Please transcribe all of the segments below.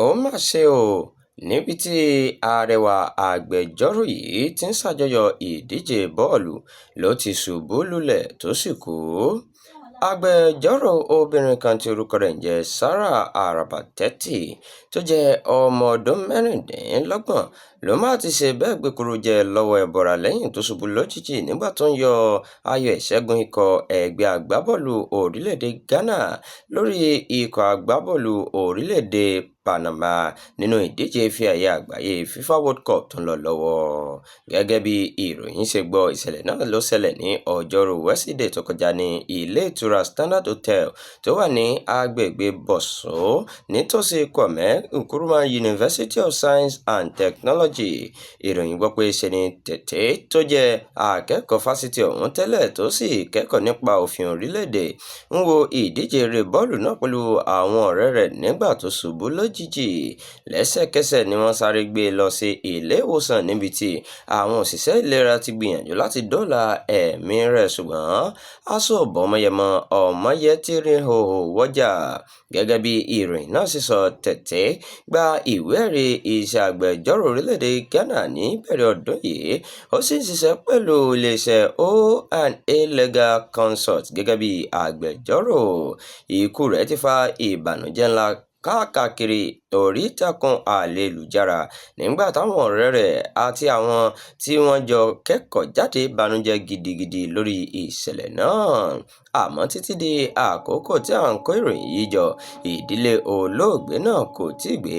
Ó mà ṣe o, níbi tí arẹwà agbẹjọ́rò yìí ti ń ṣàjọyọ̀ ìdíje bọ́ọ̀lù ló ti ṣubú lulẹ̀ tó sì kú. Agbẹjọ́rò obìnrin kan tí orúkọ rẹ̀ ń jẹ́ Sarah Araba Tetteh tó jẹ́ ọmọ ọdún 26 ló mà ti ṣe bẹ́ẹ̀ gbékúrú jẹ lọ́wọ́ ẹbọra lẹ́yìn tó ṣubú lójijì nígbà tó ń yọ ayọ̀ ìṣẹ́gun ikọ̀ ẹgbẹ́ agbábọ́ọ̀lù orílẹ̀-èdè Ghana lórí ikọ̀ agbábọ́ọ̀lù orílẹ̀-èdè Panama nínú ìdíje Ife-ẹ̀yẹ Àgbáyé FIFA World Cup tó ń lọ lọ́wọ́. Gẹ́gẹ́ bí ìròyìn ṣe gbọ́, ìṣẹ̀lẹ̀ náà ló ṣẹlẹ̀ ní Ọjọ́rú Wẹ́sídẹ̀ẹ́ tó kọjá ní ilé ìtura Standard Hotel tó wà ní agbègbè Bọ̀sún nítòsí Kwame Nkrumah University of Science and Technology. Ìròyìn gbọ́ pé ṣe ni Tetteh tó jẹ́ akẹ́kọ̀ọ́ fásitì ọ̀hún tẹ́lẹ̀ tó sì kẹ́kọ̀ọ́ nípa òfin orílẹ̀-èdè ń wo ìdíje eré bọ́ọ̀lù náà pẹ̀lú àwọn ọ̀rẹ́ rẹ̀ nígbà tó ṣubú lójijì. Lẹ́sẹ̀kẹsẹ̀ ni wọ́n sáré gbé e lọ sí ilé ìwòsàn níbi tí àwọn òṣìṣẹ́ ìlera ti gbìyànjú láti dóòlà ẹ̀mí rẹ̀, ṣùgbọ́n aṣọ ò bọ́mọyẹ mọ́, ọmọyẹ ti ríhòhò wọjà. Gẹ́gẹ́ bí ìròyìn náà ṣe sọ, Tetteh gba ìwé-ẹ̀rí iṣẹ́ agbẹjọ́rò orílẹ̀-èdè Ghana ní ìbẹ̀rẹ̀ ọdún yìí, ó sì ń ṣiṣẹ́ pẹ̀lú iléeṣẹ́ O&A Legal Consult gẹ́gẹ́ bí agbẹjọ́rò. Ikú rẹ̀ ti fa ìbànújẹ́ ńlá káàkiri orí ìtàkùn ayélujára nígbà táwọn ọ̀rẹ́ rẹ̀ àti àwọn tí wọ́n jọ kẹ́kọ̀ọ́ jáde banújẹ́ gidigidi lórí ìṣẹ̀lẹ̀ náà. Àmọ́ títí di àkókò tí à ń kó ìròyìn yìí jọ, ìdílé olóògbé náà kò tíì gbé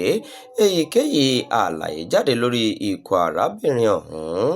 èyíkéyìí àlàyé jáde lórí ikú arábìnrin ọ̀hún.